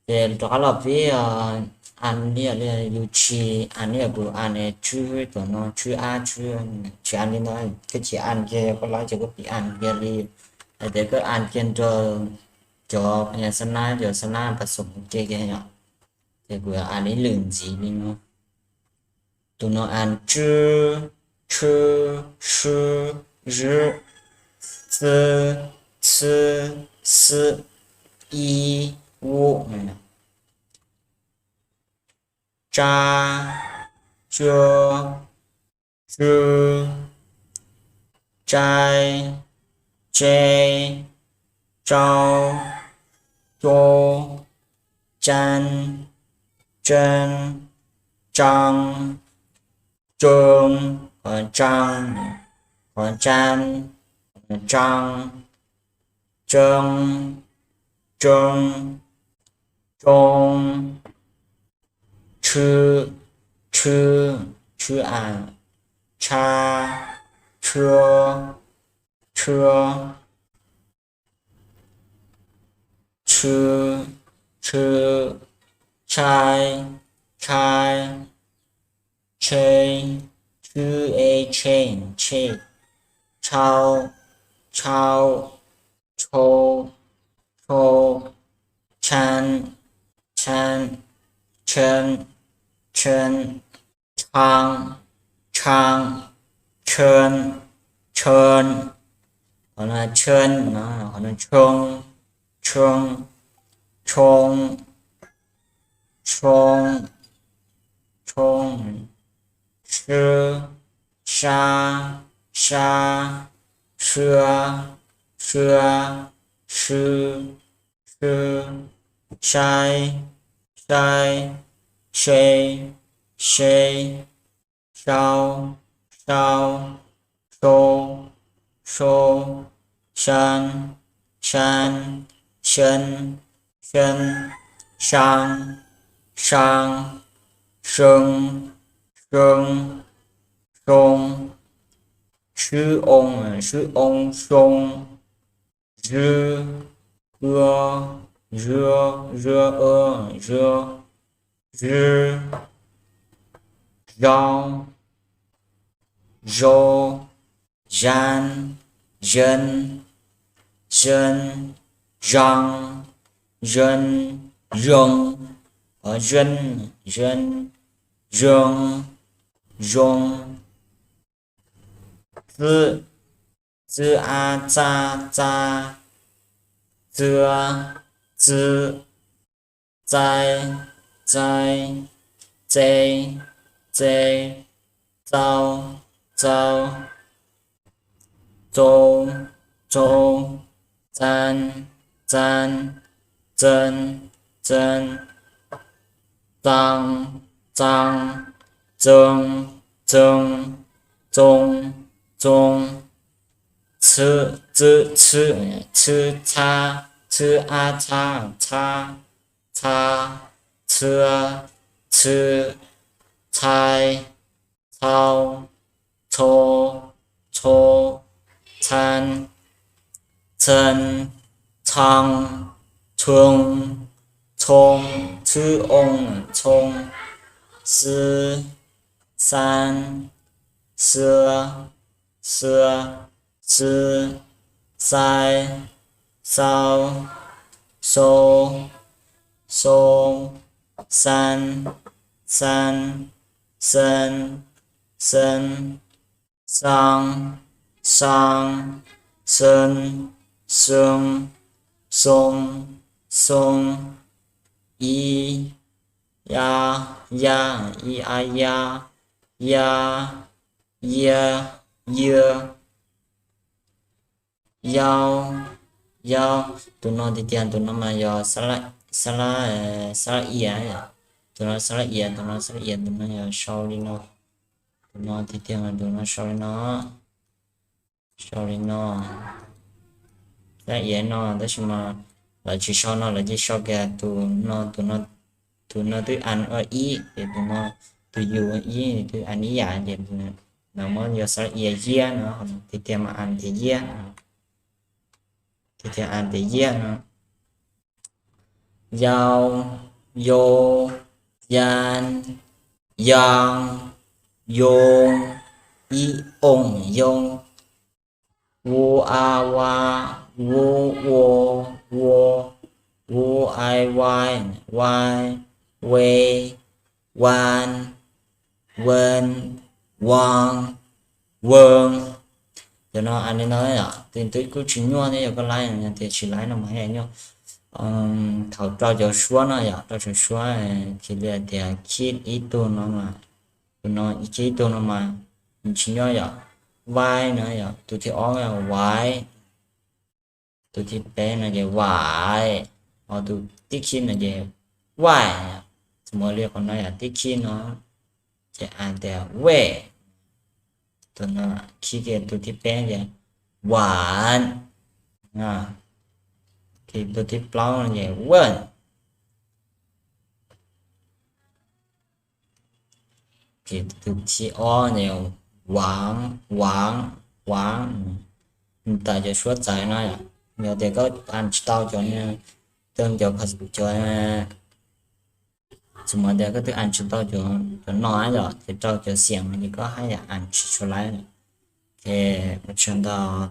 Ces rov qab los pib, a, li yus tsis a li kuv a ne, tswb, tus no tswb ab, tswb, tsis a li ntawd, koj tsis a kiag, koj laib ces koj pib a kiag li, hais tias koj a kiag nrog cov xa nab, cov xa nab pas xoom ke kiag yom. Ces kuv a li lwm ntxiv li no. Tus no a tsw, tshw, sw, zwb, xw, txw, xw, i, u, tsa, tsw, tsw, tsai, tsei, tsau, tsou, tsan, tsen, tsan, tsoo, qhov tsan, qhov tsan, tsoo, tsoo, tsoo, tsoo, tshw, tshw, tshw a, tsha, tshua, tshua, tshw, tshw, tshai, tshai, tshee, tshw e, tshee, tshee, tshau, tshau, tshou, tshou, tshee, tshee, tshee, tshee, tshee, tshee, tshee, qhov no tshee no, qhov no tshoo, tshoo, tshoo, tshoo, tshoo, sw, sa, sa, sw, sw, sw, sw, sai, sai, se, se, sau, sau, sou, sou, san, san, sen, sen, sang, sang, soo, soo, soo, swb oo, swb oo, soo, zwb, ua, zwb, zwb, ua, zwb, zwb, zau, zoo, zan, zen, zen, zan, zen, zoo, qhov zen, zen, zoo, zoo, txwb, txwb a, txab, txab, txwb, txwb, txaib, txaib, txeb, txeb, txaub, txaub, txob, txob, txab, txab, txeb, txeb, txaab, txaab, txeeb, txeeb, txoob, txoob, txhwb, txhwb, txhwb, txhab, txhwb a, txhab, txhab, txhab, txhwb, txhwb, txhaib, txhaub, txhob, txhob, txhab, txhab, txhab, txhoo, txhoo, txhwb oo, txhoo, xwb, xab, xwb, xwb, xwb, xaib, xaub, xaub, xaub, xab, xab, xeeb, xeeb, xaab, xaab, xeeb, xeeb, xoo, xoo, i, ya, ya, i a ya, ya, yia, yia, yau, yau. Tus no tiag tiag tus no mas yog xab lab, xab lab, xab lab iav. Tus no xab lab iav, tus no xab lab iav, tus no yog sau li no. Tus no tiag tiag mas tus no sau li no, sau li no, xab lab iav no, tab sis mas lawv tsis sau no, lawv cia sau kiag tus no, tus no, tus no twb a ua ib, ces tus no, tus yus ib twb a ib yam, ces lawv muab yog xab lab iav yiab no, tiag tiag mas a tias yiab, tiag tiag a tias yiab no. yau, yo, yan, yang, yong, i, ong, yong, u, a, wa, wu, ua, wuo, u, ai, wai, wai, we, wan, wen, wang, weng. Cov no a li no yom, tus twb kuj tsis nyuaj thiab, yog koj laib no, yog tias tsis laib no mas nyuaj. Thaum rau cov suab no yom, rau cov suab, cia li tias khib ib tug no mas, tus no khib ib tug no mas tsis nyuaj yom. Vai no yom, tus thib ob yog wai, tus thib peb no ces wai, ho tus tib khib no ces wai. Txuas mus li qhov no yom, tib khib no ces hais tias wej, tus no khib kiag tus thib peb ces wan, tus thib plaub no ces wen, tus thib ob ces wav, wav, wav. Tawm cov suab txawv no yom, yog tias koj a tsis tau cov, cov, cov, txuas mus tias koj twb a tsis tau cov no yom, ces rau cov xiam no ces koj haj yam a tsis tshua laib. Ces ua tsaug ntau